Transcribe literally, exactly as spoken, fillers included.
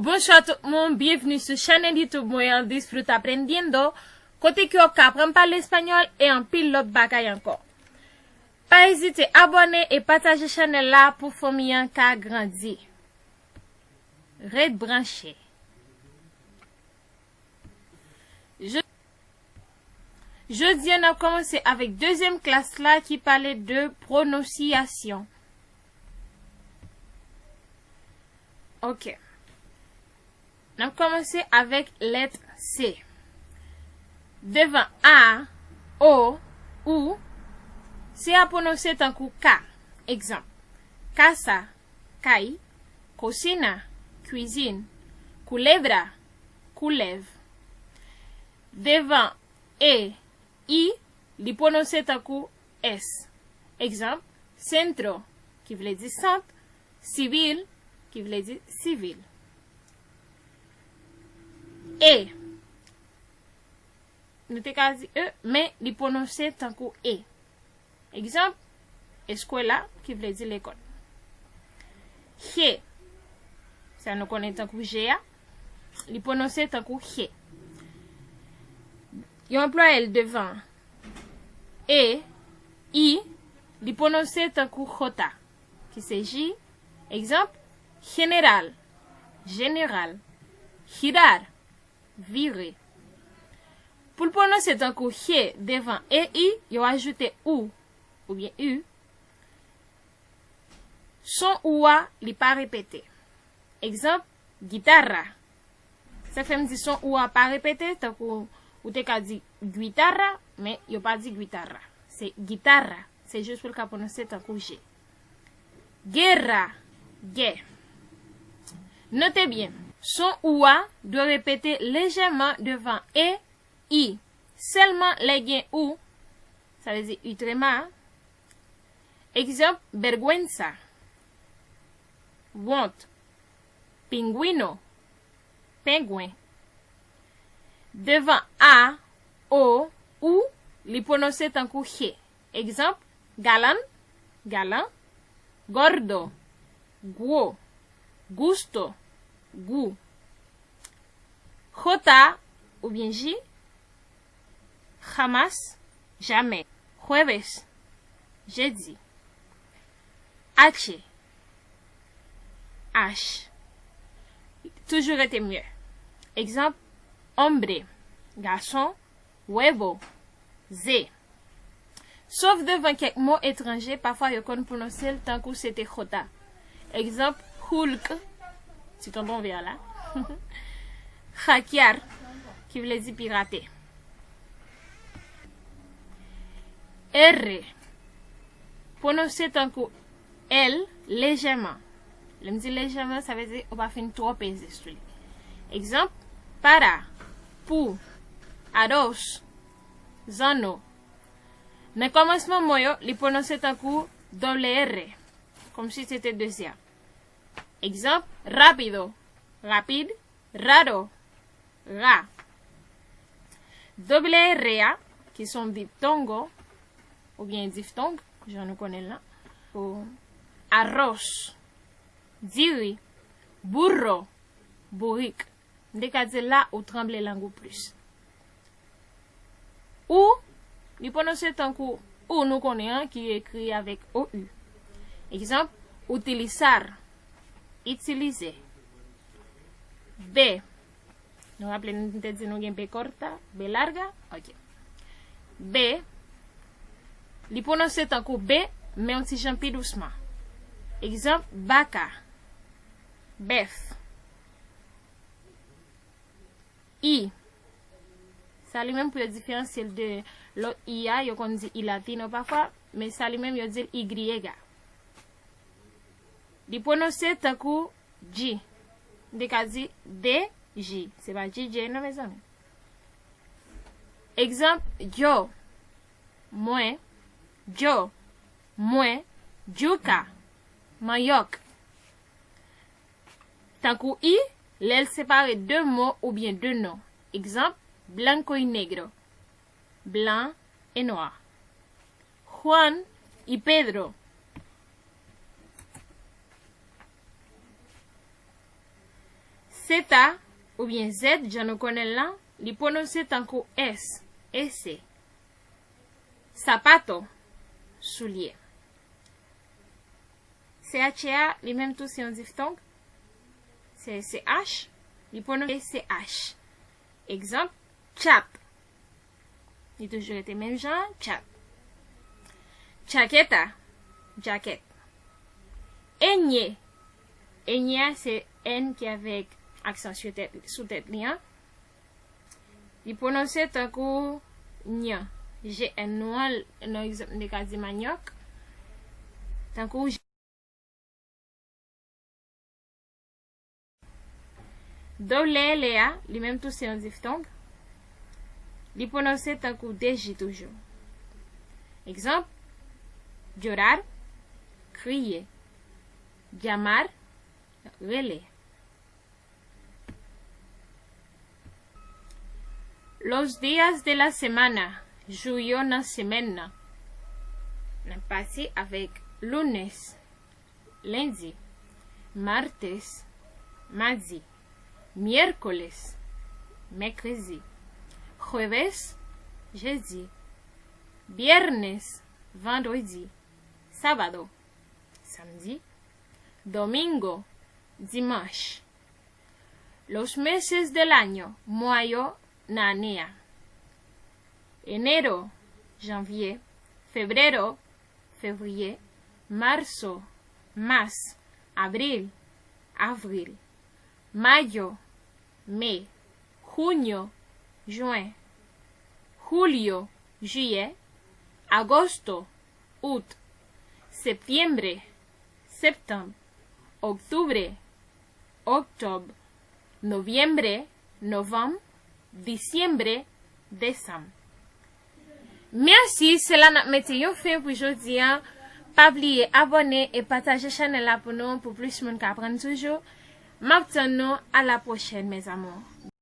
Bonswa tout moun, byenvni sou chanèl YouTube mwen an, Disfruta Aprendiendo, kote ke w ap ka aprann pale espanyòl e anpil lòt bagay ankò. Pa ezite abòne e pataje chanèl la pou fanmi an ka grandi. Ret branche. Je- Jodi a, n ap kòmanse avèk dezyèm klas la ki pale de pwononsiyasyon. Ok. N ap kòmanse avèk lèt C. Devan A, O, U, C a pwononse tankou K. Egzanp, casa, kay, cocina, kwizin, culebra, koulèv. Devan E, I, li pwononse tankou S. Egzanp, centro, ki vle di sant, civil, ki vle di sivil. E, nou te ka di E, men li pwononse tankou E. Egzanp, escuela, ki vle di lekòl. G, sa nou konnen tankou G a, li pwononse tankou G. Yo anplwaye l devan E, I, li pwononse tankou J, ki se J. Egzanp, general, jeneral, girar, vire. Pou l pwononse tankou G devan E I, yo ajoute U oubyen U. Son U a, li pa repete. Egzanp, guitarra. Sa fè m di son U a pa repete, tankou ou te ka di guitarra, men yo pa di guitarra. Se guitarra. Se jis pou l ka pwononse tankou G. Guerra, gè. Note byen, son U a dwe repete lejèman devan E, I. Sèlman lè gen U, sa vle di U trema. Egzanp, vergüenza, wont. Pingüino, pengwen. Devan A, O, U, li pwononse tankou G. Egzanp, galán, galan. Gordo, gwo. Gusto, gou. J oubyen J, jamás, jamè. Jueves, jedi. H, H. Toujou rete mujer. Egzanp, hombre, gason. Huevo, ze. Sof devan kèk mo etranje, pafwa yo konn pwononse l tankou se te J. Egzanp, Hulk, ti tonton vè la. Hackear, ki vle di pirate. R, pwononse tankou L lejèman. Lè m di lejèman, sa vle di ou pa fin twò peze sou li. Egzanp, para, pou, ados, zanno. Nan kòmansman mo yo, li pwononse tankou doble R, kòmsi se te dezyèm. Egzanp, rápido, rapid, raro, ra. Doble R a, ki se yon diptongo, oubyen diftong, jan nou konnen l lan, pou arroz, diri, burro, bourik. M te ka di l la, ou tranble lang ou plis. U, li pwononse tankou ou nou konnen an, ki ekri avèk O U. Egzanp, utilizar, itilize. B, nou raple nou te di nou gen B corta, B larga? Ok. B, li pwononse tankou B, men yon ti jan pi dousman. Egzanp, vaca, bèf. I, sa li menm pou yo diferansye l de lòt I a, yo konn di I latino pafwa, men sa li menm yo di l Y. Li pwononse tankou J. M te ka di D J. Se pa J J non, mezanmi. Egzanp, yo, mwen, yo, mwen, yuca, manyòk. Tankou I, lè l separe de mo oubyen de non. Egzanp, blanco y negro, blan e nwa. Juan y Pedro. Seta, oubyen Z, jan nou konnen l lan, li pwononse tankou S, ese. Sapato, soulye. C H a, li menm tou se yon diftong. Se C H, li pwononse C H. Egzanp, chat. Li toujou rete menm jan, chat. Chaketa, djakèt. Enye. Enye a se N ki avèk aksan sou tèt, sou tèt li an. Li pwononse tankou nyan. G N nou an, nan egzanp, nou te ka di manyòk. Tankou Dolele a, li menm tou se yon diftong. Li pwononse tankou D J toujou. Egzanp, llorar, kriye. Llamar, rele. Los días de la semana, jou yo nan semèn nan. N ap pase avèk lunes, lendi, martes, madi, miércoles, mèkredi, jueves, jedi, viernes, vandredi, sábado, samdi, domingo, dimanch. Los meses del año, mwa yo nan ane a. Enero, janvye. Febrero, fevriye. Marso, mas. Abril, avril. Mayo, me. Junio, jen. Julio, jiyè. Agosto, out. Septiembre, septanm. Octubre, oktòb. Noviembre, novanm. Diciembre, desanm. Mèsi, se la n ap mete yon fen pou jodi a. Pa bliye abòne e pataje chanèl la pou nou, pou plis moun ka aprann toujou. M ap tann nou, a la pwochèn, mes amours.